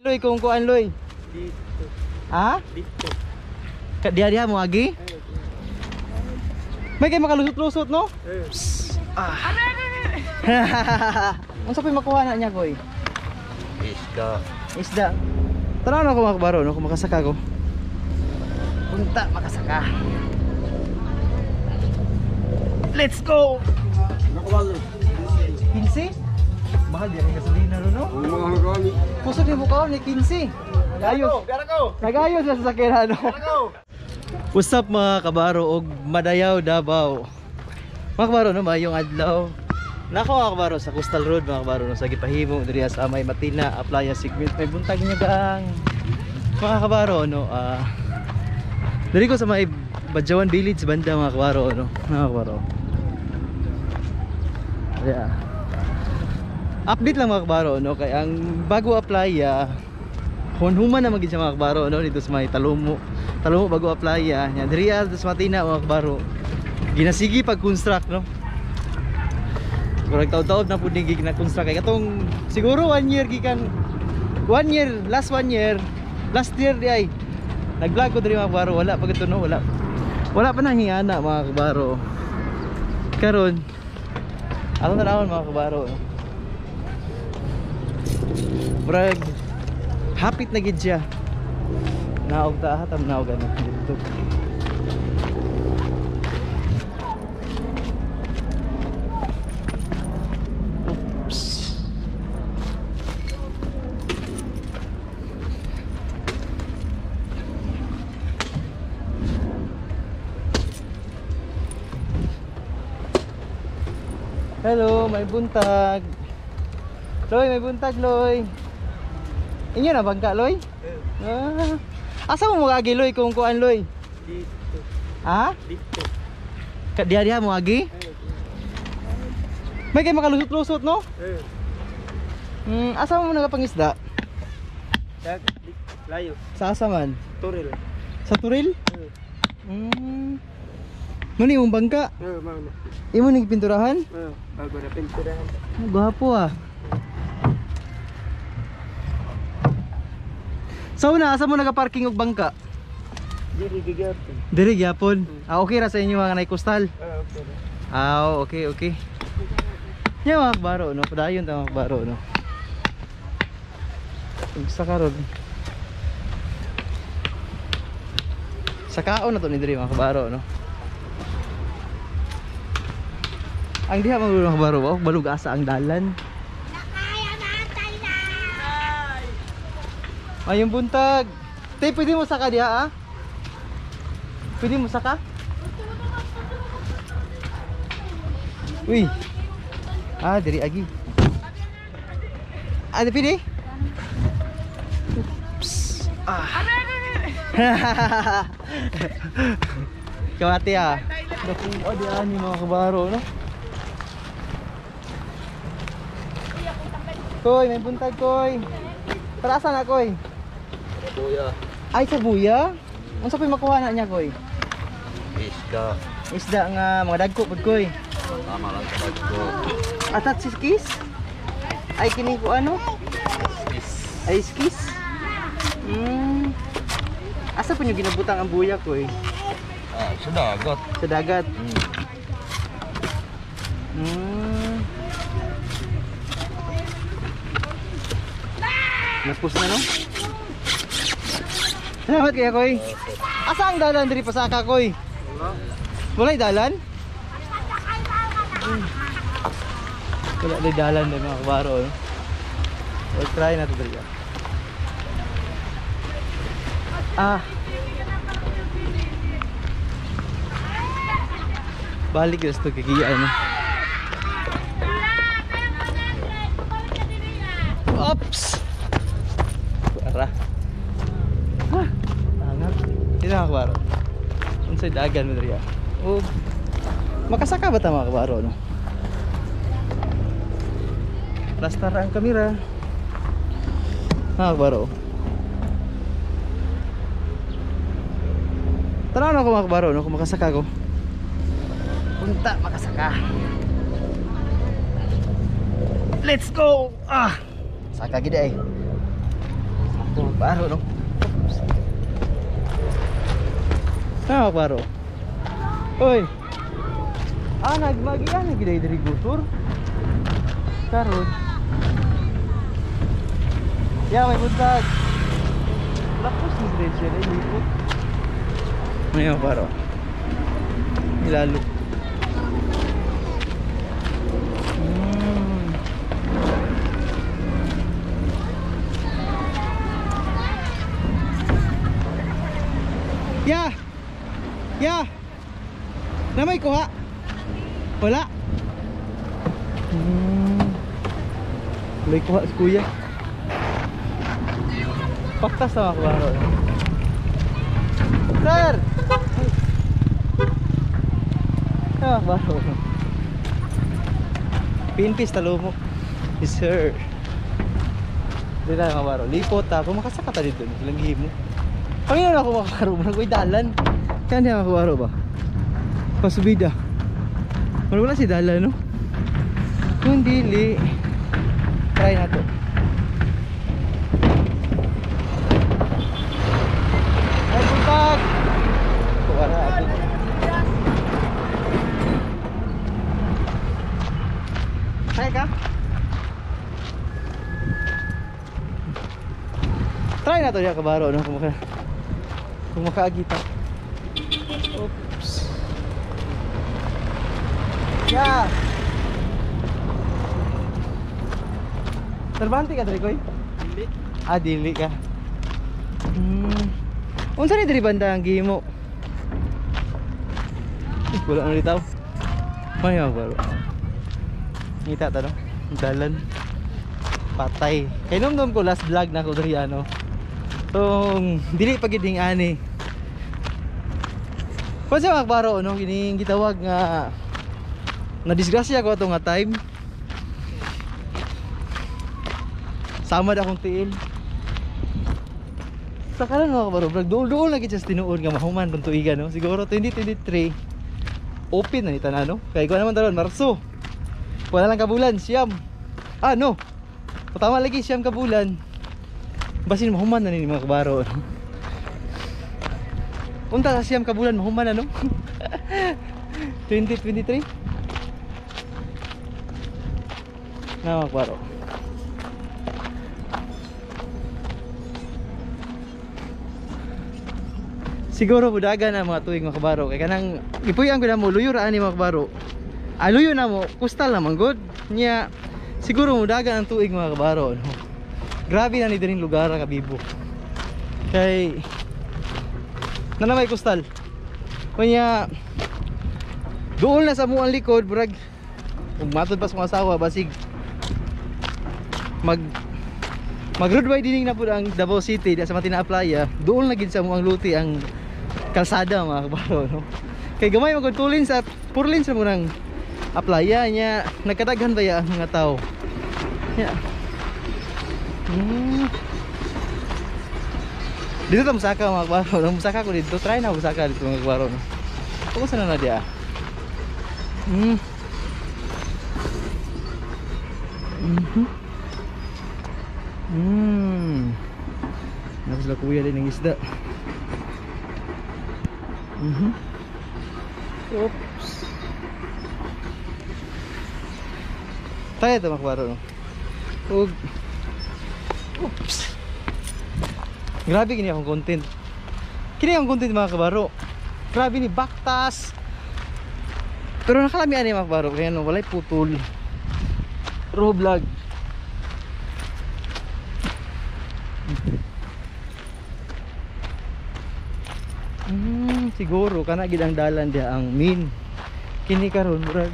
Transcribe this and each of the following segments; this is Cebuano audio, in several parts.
Loy, kung kuan Loy. Dito. Ha? Dito. Diha diha mo agi? May kay makalusot-lusot no? Eh. Ah. Unsa pa makuha na niya koy? Isda. Isda. Tanaw na ako mga kabaro no, kung makasaka ko. Punta makasaka. Let's go. 15? Mahal di ang gasolina ro no? Mahal kami. Kusog ni bukaon ni 15. Nagayo. Nagayo sa sasakyan no. What's up mga kabaro og Madayaw Davao. Mga kabaro no, mayong adlaw. Nako mga kabaro sa Coastal Road mga kabaro no, sa gipahimo diri sa may Matina Aplaya segment may buntag niya gaang. Mga kabaro no, diri ko sa may Badyawan Village banda mga kabaro no, mga kabaro. Yeah. Update lang mga kabaro no, kay ang bago Aplaya hunhuman na magid siya mga kabaro no, dito sa may Talumo. Talumo bago Aplaya nya diri sa Matina mga kabaro. Ginasigi pag construct no. Murag taod-taod na pud ni na construct kay katong siguro 1 year gikan 1 year last 1 year last year di ay nag-vlog ko diri mga kabaro, wala pa gito no, wala. Wala pa nang hingana mga kabaro. Karon atong tanawon mga kabaro. No? Murag hapit na gid siya. Naog ta hatam naog ano dito. Oops. Hello, may buntag. Loy, may buntag, Loy. Inyo na bangka, Loy? Ah. Asa mo mag-agi, Loy, kung kuan, Loy? Dito. Ha? Dito. Diha diha mo agi? May kay makalusot-lusot no? Eh. Asa mo nagapangisda? Dag. Layo. Sa asa man? Turil. Sa Turil? Eh. Muni imong bangka? Eh, mao na. Imo ning pinturahan? Eh, bago na pinturahan. Oh, gwapo ah. Sa una, asa mo nagaparking og bangka? Diri gigapon. Diri gyapon. Ah, okay ra sa inyo mga naay coastal. Ah, okay. Ah, okay, okay. Nya mga kabaro no, padayon ta mga kabaro no. Ug sa karon. Sa kaon na to ni diri mga kabaro no. Ang diha mga kabaro, oh, balug asa ang dalan. Ayong buntag. Te, pwede mo saka diha ah? Pwede mo saka? Uy. Ah, diri agi. Ah, di pwede? Oops. Ah. Ikaw ate ah. Naku, di ani mga kabaro no. Koy, may buntag koy. Tara asa na koy? Buya. Ay sa buya? Unsa pa'y makuha na niya koy? Isda. Isda nga mga dagko pud koy. Tama lang sa dagko. Atat si skis? Ay kini ko ano? Is. Ay skis? Asa po nyo ginabutang ang buya koy? Ah, sa dagat. Sa dagat. Napus na no? Salamat kaya koy. Asa ang dalan diri pasaka koy? Walay dalan? Wala day dalan diri mga kabaro. No? We'll try na to diri. Ah. Balik gusto kikiya no. Oops. Para. Ah, angat. Ito mga kabaro. Unsay dagan mo diri ah. O makasaka ba ta mga kabaro no? Plastar ang kamera. Mga kabaro. Tanaw na ako mga kabaro no kung makasaka ko. Punta makasaka. Let's go. Ah. Saka gid ay. Baro no. Oops. Ah, baro. Oy. Ah, nagmagian na giday diri gutor. Karon. Ya, may buntag. Lakos ni diri siya dai lipot. Ngayon, baro. Ilalo. Ya. Ya. Na may kuha. Wala. May kuha si kuya. Paktas na makuha ko. Sir! Ah, baro. Pinpis talo mo. Yes, sir. Dito tayo mga baro. Lipot ta. Kung makasaka ta dito. Silang gihim mo. Panginoon ako mga baro. Murag ko'y dalan. Kaya hindi mga baro ba? Pasubida. Murag wala si dalan, no? Kung dili, try na to. Ay, buntag! Kuha na atin. Kaya ka? Try na to diya kabaro, no? Kung makaagita. Oops. Yeah. Terbante ka diri koy? Dili. Ah, dili ka. Unsa ni diri banda ang gihimo? Wala na ditaw. May mga baro. Ngita ta no? Dalan. Patay. Kay nomdom ko last vlog na ko diri ano. Tong dili pa gid ani. Kung sa mga baro no, kining gitawag nga na disgrasya ko ato nga time. Samad akong tiil. Sa karon mga kabaro, vlog duol-duol na gid siya sa tinuod nga mahuman tong tuigan no. Siguro 2023 open na ni tanan no. Kay kuha naman taron Marso. Wala lang kabulan, siyam. Ah no. Tama lagi siyam kabulan. Basin mahuman na ni mga kabaro no. Unta sa siyam kabulan mahuman na no. 2023. Na mga kabaro. Siguro budagan na mga tuig mga kabaro kay kanang gipuy-an ko na mo luyo ra ani mga kabaro. Ah, luyo na mo, kustal na man gud. Nya siguro mudagan ang tuig mga kabaro no. Grabe na ni diring lugar ka bibo. Kay na may kustal. Kunya duol na sa muang likod murag ug matod pa sa mga asawa basig mag road widening na pud ang Davao City di sa Matina Playa. Duol na gid sa muang luti ang kalsada mga kabaro no. Kay gamay magud tulin sa purlin sa munang aplaya nya nagkadaghan ba ya ang mga tao. Nya. Dito ta musaka mga kabaro no? Musaka ko dito, try na musaka dito mga kabaro no. Kumusta na na diya? Tapos sila kuya din ng isda. Oops. Tayo ito mga kabaro no. Oops. Grabe kini akong content. Kini akong content mga kabaro. Grabe ni baktas. Pero nakalamian ni mga kabaro kaya no, walay putol. Raw vlog. Siguro kana gid ang dalan diha ang main. Kini karon murag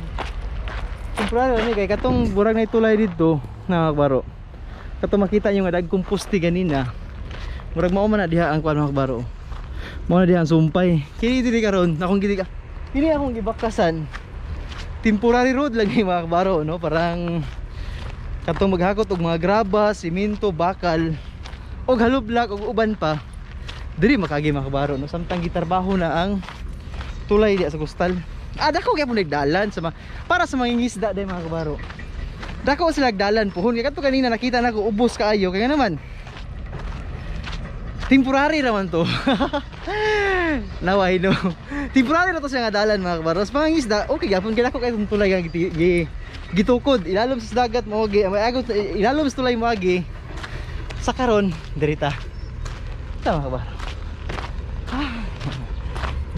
temporary ni kay katong burag na tulay didto na mga kabaro. Katong makita niyo nga dagkong poste ganina. Murag mao man na diha ang kuan mga kabaro. Mao na diha ang sumpay. Kini diri karon akong gidi ka. Kini akong gibakasan. Temporary road lang ni mga kabaro no, parang katong maghakot og mga graba, simento, bakal og halublak og uban pa. Diri makagi mga kabaro no, samtang gitarbaho na ang tulay diha sa kustal. Ah, dako gyapon nagdalan sa para sa mga ngisda day mga kabaro. Dako sila nagdalan puhon kay kadto kanina nakita nako ubos kaayo kay naman. Temporary raman to. Naway no. Temporary ra to siya nga dalan mga kabaro. Sa pangangisda, okay gyapon kay dako kay itong tulay nga gitukod ilalom sa dagat mo gi, may agos ilalom sa tulay mo agi. Sa karon dirita. Ta mga kabaro. Ah.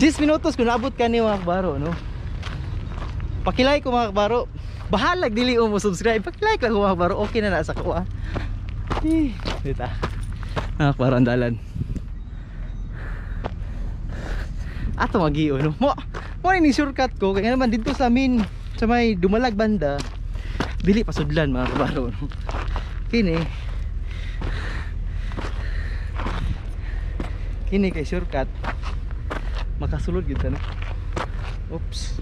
10 minutos kung naabot ka ni mga kabaro no. Paki-like ko mga kabaro. Bahalag dili mo subscribe. Paki-like lang ko mga kabaro. Okay na na sa kuha. Eh, dita. Mga kabaro ang dalan. Ato magio no. Mo mo ni shortcut ko kaya naman dito sa main sa may Dumalag banda dili pasudlan mga kabaro no. Kini kini kay shortcut makasulod gyud ta no. Oops.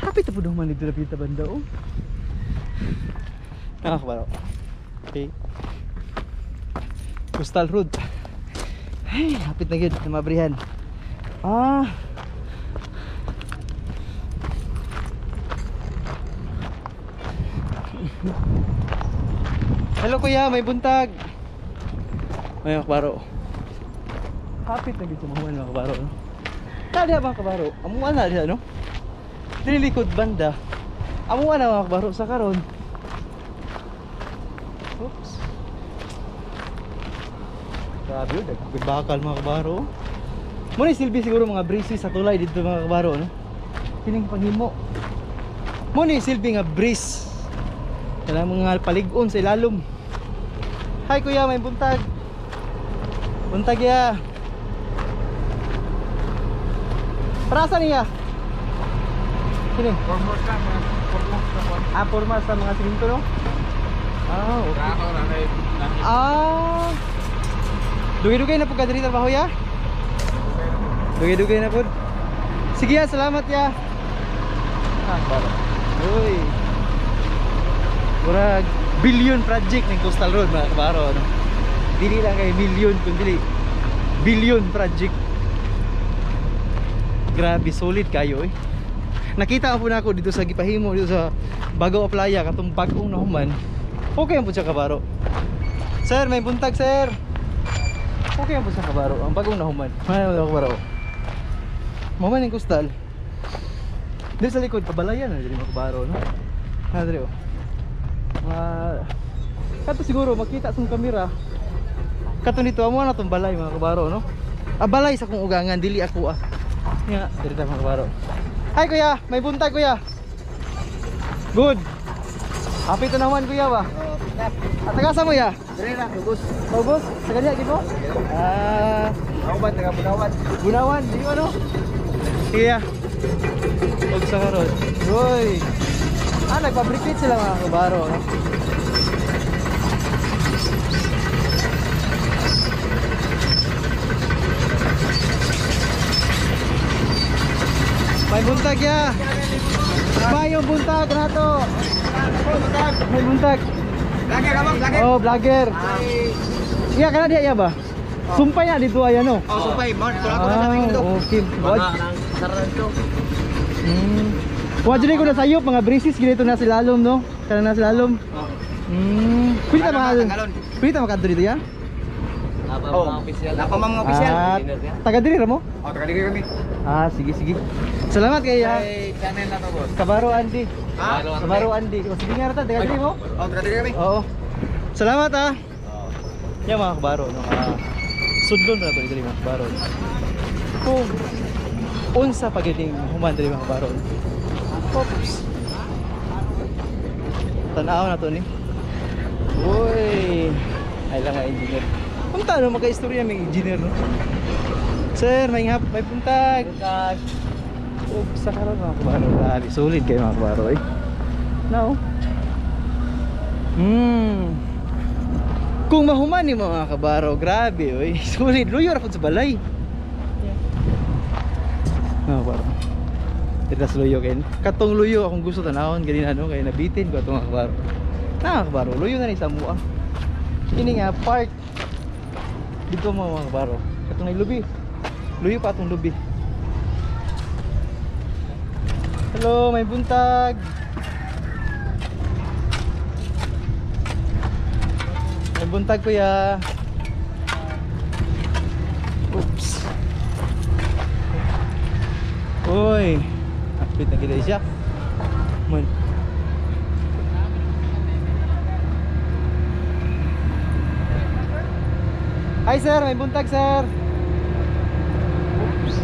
Hapit na po naman dito na pinta banda oh. Mga kabaro. Okay. Coastal Road. Hey, hapit na gyud na mabrihan. Ah. Hello kuya, may buntag. May mga kabaro. Hapit na gyud sa mahuman mga kabaro no. Tadi mga kabaro, amuan na diha no. Dili likod banda. Amuan na mga kabaro sa karon. Oops. Grabe, dagkong bakal mga kabaro. Muna silbi siguro mga braces sa tulay dito mga kabaro no. Kining panghimo. Muna silbi nga brace. Kanang mga palig-on sa ilalom. Hi kuya, may buntag. Buntag ya. Para saan niya? Kini. Ah, forma sa mga siminto no? Ah, okay. Ah. Dugay-dugay na po ka diri trabaho ya? Dugay-dugay na po. Sige ya, salamat ya. Ah, baro. Uy. Murag billion project ng Coastal Road mga kabaro no. Dili lang kay million kun dili billion project. Grabe solid kayo eh. Nakita po na ako dito sa gipahimo dito sa Bago Playa katong bag-ong nahuman. Okay ang po siya kabaro. Sir, may buntag sir. Okay ang po siya kabaro, ang bagong nahuman. May kabaro. Maman yung coastal. Dito sa likod pabalayan na diri mga kabaro no. Ha diri oh. Kato siguro makita sa kamera. Kato nito amo na tong balay mga kabaro no. Ah, balay sa akong ugangan dili ako ah. Nga diri ta mga kabaro. Hi kuya, may buntag kuya. Good. Happy to naman kuya ba? At taga sa mo ya? Dire ra, Lugos. Lugos? Sa kanya gid mo? Ah, ako ba taga Bunawan? Bunawan, di ba no? Sige ya. Og sa karon. Uy. Ah, nagfabricate sila mga kabaro no. May buntag ya. May buntag nato. May buntag. Vlogger ka ba? Vlogger? Oh, vlogger. Iya kana diya ba? Sumpay na dito ay ano? Oh, sumpay. Mo, tulak ko na sa tingin dito. Okay. Wa jud ko na sayop mga braces gid ito na silalom no. Kana na silalom. Oh. Pwede ta maka. Pwede ta makadto dito ya? Oh, napa mga official. Ah, taga diri ra mo? Oh, taga diri kami. Ah, sige sige. Salamat kay ya. Channel na to, boss. Kabaro Andy. Ha? Kabaro Andy. O sige nga ra ta, taga diri mo? Oh, taga diri kami. Oo. Salamat ah. Yan mga kabaro no. Sudlon na to diri mga kabaro. Kung unsa pagiting human diri mga kabaro. Oops. Tan-aw na to ni. Uy. Ay lang nga engineer. Unta no makaistorya may engineer no. Sir, may hap, may buntag. Buntag. Oops, sa karon mga kabaro. Grabe, solid kayo mga kabaro eh. Now. Kung mahuman ni mga kabaro, grabe oy. Solid, luyo ra pud sa balay. Mga kabaro. Dito sa luyo kay. Katong luyo akong gusto tanawon ganina no kay nabitin ko atong mga kabaro. Na mga kabaro, luyo na ni sa mua. Kini nga park. Dito mga kabaro. Katong lubi. Luyo pa atong lubi. Hello, may buntag. May buntag kuya. Oops. Uy, update na kita siya. Man. Hi sir, may buntag sir. Oops.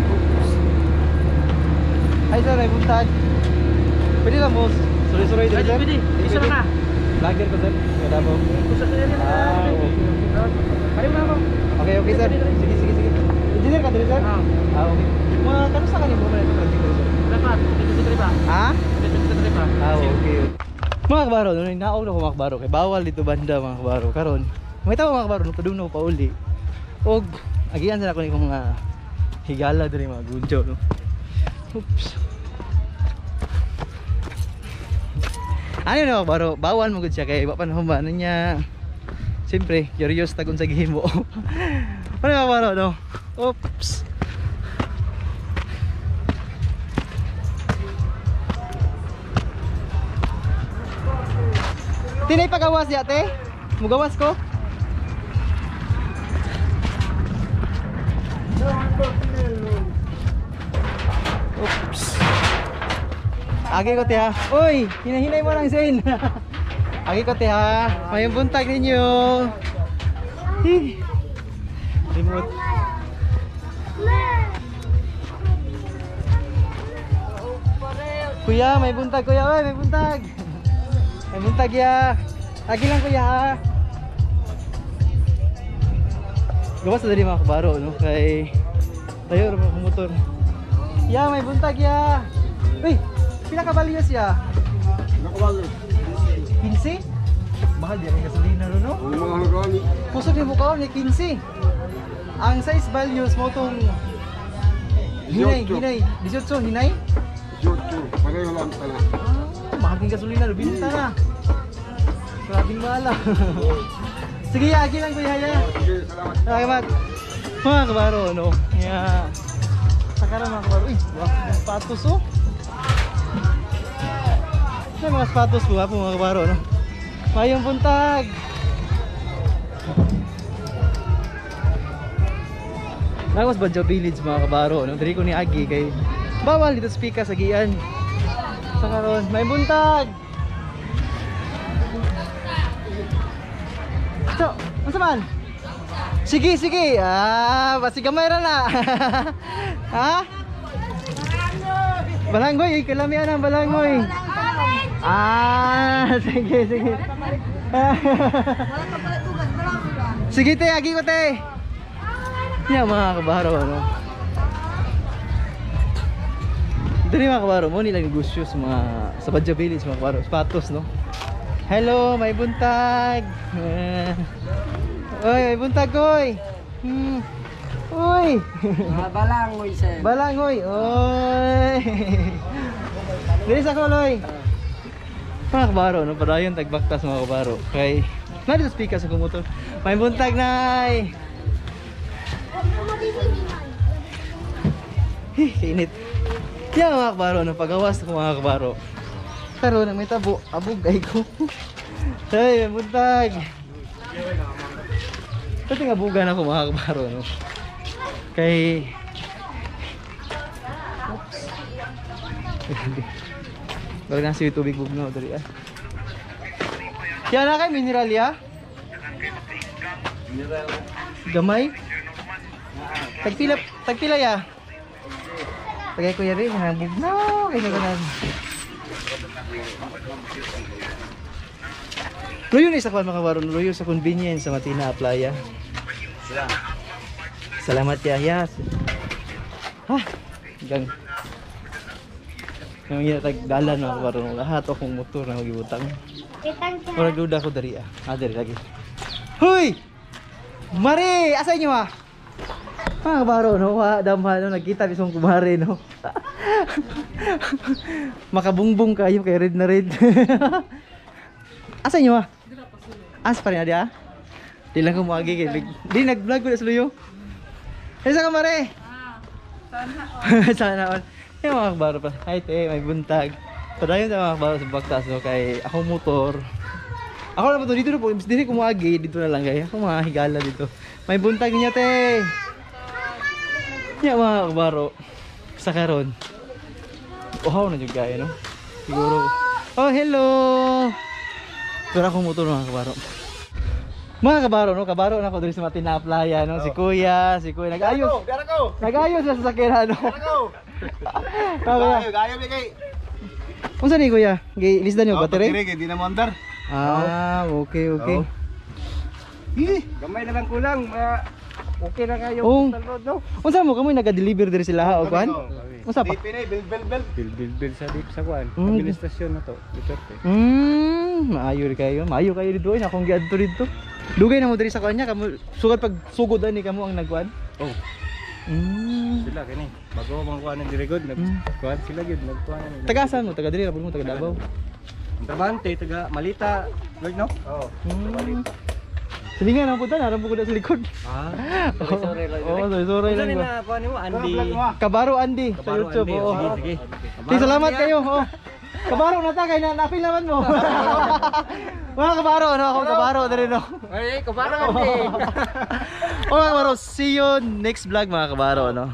Oops. Hi sir, may buntag. Pwede lang boss. Suroy-suroy dito sir. Pwede, pwede. Isa na. Vlogger ko sir. Kada po. Ah, okay. Okay, okay sir. Sige, sige, sige. Engineer ka dito sir? Ah. Ah, okay. Mga kanusa ka nimo man ito project dito sir? Dapat, dito ba? Ha? Dito ba? Ah, okay. Mga kabaro, no, naog na ko mga kabaro kay bawal dito banda mga kabaro karon. May tawo mga kabaro no padung na ko pauli. Og agian sa ako ni mga higala diri mga gudyo no. Oops. Ano na mga kabaro, bawal mo gud siya kay wa pa na human niya. Siyempre, curious tag unsa gihimo. Ano mga kabaro no? Oops. Tinay pagawas ya te? Mugawas ko? Oops. Agi ko te ha. Uy, hinahinay mo lang Zane. Agi ko te ha. Mayong buntag ninyo. Hi. Remote. Kuya, may buntag kuya. Uy, may buntag. May buntag ya. Agi lang kuya ha. Gawas na dali mga kabaro no kay tayo ra mga motor. Ya, may buntag ya. Uy, pila ka balyos ya? 15? Mahal di ang gasolina ro no? Kusog ni bukaon ni 15. Ang size values mo tong hinay, hinay, 18 hinay? 18, pareho lang pala. Ah, mahal din gasolina, binta na. Grabing bahala. Sige, agi lang kuya ya. Sige, salamat. Salamat. Mga kabaro, no? Yeah. Sakara mga kabaro. Uy, wah, mga sapatos oh. May mga sapatos po, po mga kabaro, no? Mayong buntag. Nagos Badjo Village mga kabaro, no? Diri ko ni Agi kay bawal dito speaker sa gian. Sa karon, may buntag. So, unsa man? Sige, sige. Ah, basi gamay ra na. Ha? Balanggoy, kalamian ang balanggoy. Ah, sige, sige. Sige te, agi ko te. Ya mga kabaro no. Diri mga kabaro, mo nila negosyo sa mga sa Badja Village mga kabaro, sapatos no. Hello, may buntag. Oy, may buntag koy. Uy. Balangoy sir. Balangoy. Oy. Dili sa koloy. Mga kabaro no, padayon tagbaktas mga kabaro. Kay nandito speaker sa motor. May buntag nay. Hi, kainit. Kaya mga kabaro no, pagawas ko mga kabaro. Karon may tabo, abog ay ko. Hey, may buntag. Pati nga buga na ako mga kabaro no. Kay oops. Balik na si tubig bugnaw diri ah. Yan na kay mineral ya? Mineral. Gamay? Tagpila, tagpila ya? Tagay ko yari, nang bugnaw kay na. Luyo ni sa kwan mga kabaro, luyo sa convenience sa Matina Playa. Salamat ya, yes. Ha, gang. Yung ginatagdalan mga kabaro, lahat akong motor na magibutang. Murag duda ko dari ah. Ah, dari lagi. Huy! Mari, asa inyo ah? Mga kabaro, no, wa damhan no, nagkita bisong kumare no. Makabungbong kayo kay red na red. Asa inyo ah? Asa pa rin adi ah? Di lang ko moagi kay di nag-vlog ko na sa luyo. Asa ka mare? Sana all. Yung mga kabaro pa. Hi te, may buntag. Padayon sa mga kabaro sa Baktas no kay akong motor. Ako naman to dito na po, dili ko moagi dito na lang kay. Ako mga higala dito. May buntag niya te. Nya mga kabaro sa karon. Uhaw na jud kayo no. Siguro. Oh, hello. Pero ako motor mga kabaro. Mga kabaro no, kabaro na ako diri sa Matina Playa no, si kuya nag-ayos. Dara ko. Nag-ayos sa sasakyan no. Dara ko. Kuya. Gayo bigay. Unsa ni kuya? Gi lisdan niyo battery? Battery kay di na mo andar. Ah, okay. Eh, Gamay na lang kulang. Okay na kayo. Oh. Postal road, no? Unsa mo kamo naga-deliver diri sila ha o kuan? Unsa pa? DP na eh, bel bel bel. Bil bil bil sa deep sa kuan. Administrasyon na to, Duterte. Maayo rin kayo. Maayo kayo dito ay akong giadto dito. Dugay na mo diri sa kanya kamo sugad pag sugod ani kamo ang nagkuan. Oh, sila kini. Bago mga kuan ng dirigod, nag kuan sila gyud, nagkuan na nila. Taga saan mo? Taga diri ra mo taga Davao. Ang Trabante taga Malita, Lord no? Oh. Silingan ang punta, naram po ko na sa likod. Ah. Sorry, sorry. Oo, sorry, sorry Unsa lang ni ba. na kuan nimo Andy? Kabaro Andy sa Kabaro YouTube. Andy. Oo. Sige, sige. Sige, salamat kayo. Oh. Kabaro na ta kay na napil naman mo. Mga kabaro, ano ako kabaro diri no. Ay, kabaro Andy. Oh, mga kabaro, see you next vlog mga kabaro no.